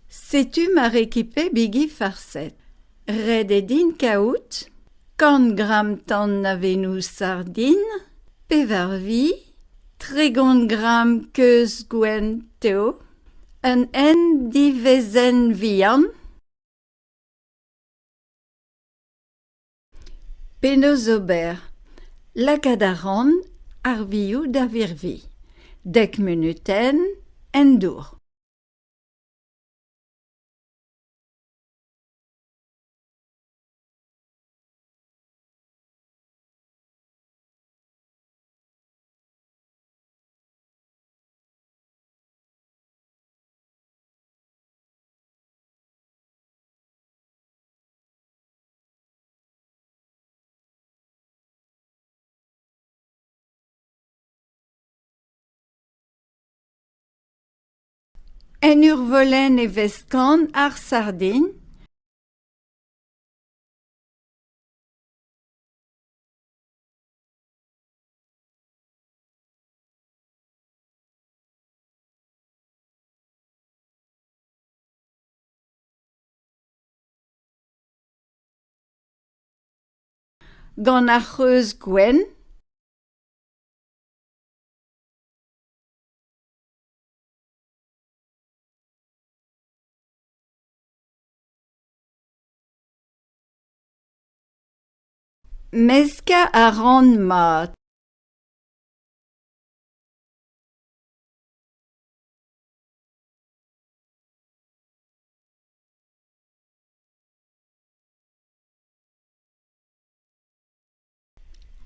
Setu ma rekipe bigi farset. Ret eo din kaout 100 gramm tanavenoù sardin, pevar vi, 30 gramm keuz gwenn tev, un endivezenn vihan. Penaos ober ? Lakaat a ran ar vioù da virviñ, dek munutenn en dour. En ur volenn e veskan ar sardin. Gant ar c'hreuz gwenn. Meskañ a ran mat.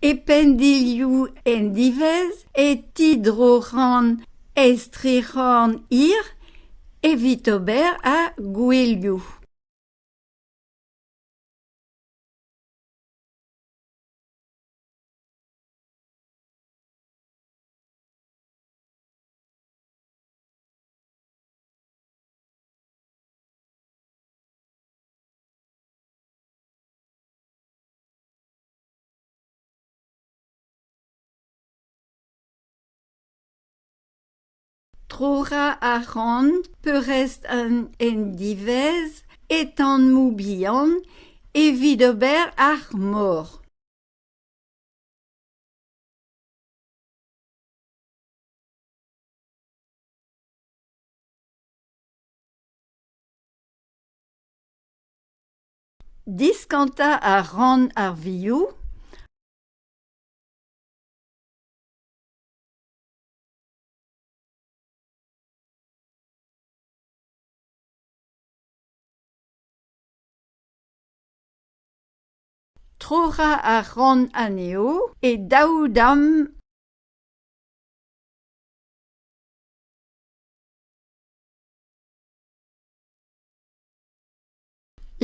E penn-dilhoù en diwezh e tidroc'han eizh tric'horn hir evit ober ar gouelioù. Troc'hañ a ran peurrest an endiwezh e tammoù bihan evit ober ar mor. Diskantañ a ran ar vioù. Troc'hañ a ran anezho e daou damm.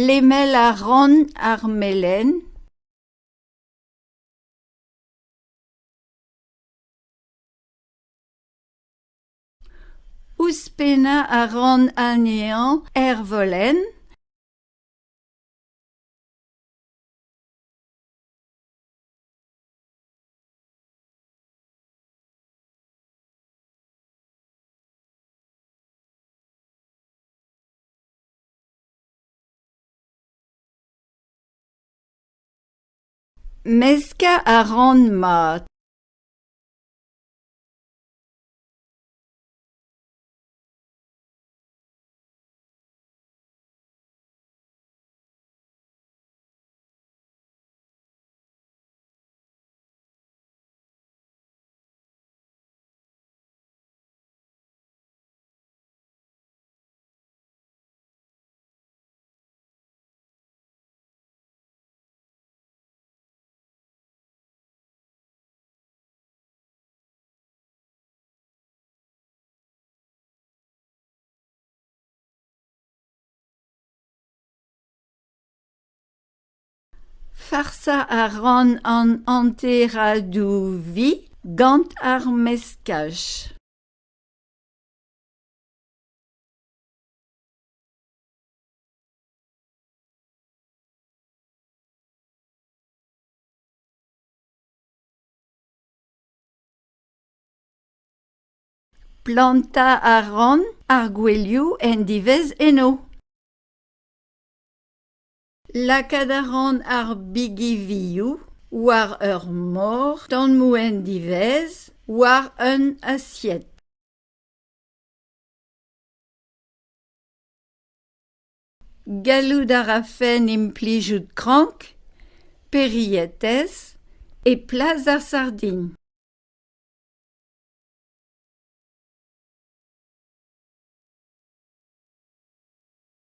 Lemel a ran ar melen. Ouzhpennañ a ran anezhañ er volenn. Meskañ a ran mat. Farsañ a ran an hanteradoù vi gant ar meskaj. Plantañ a ran ar gouelioù en diwezh eno. Lakaat a ran ar bigi-vioù war ur mor tammoù endiwezh war un asied. Gallout a rafen implijout krank pe rietez e plas ar sardin.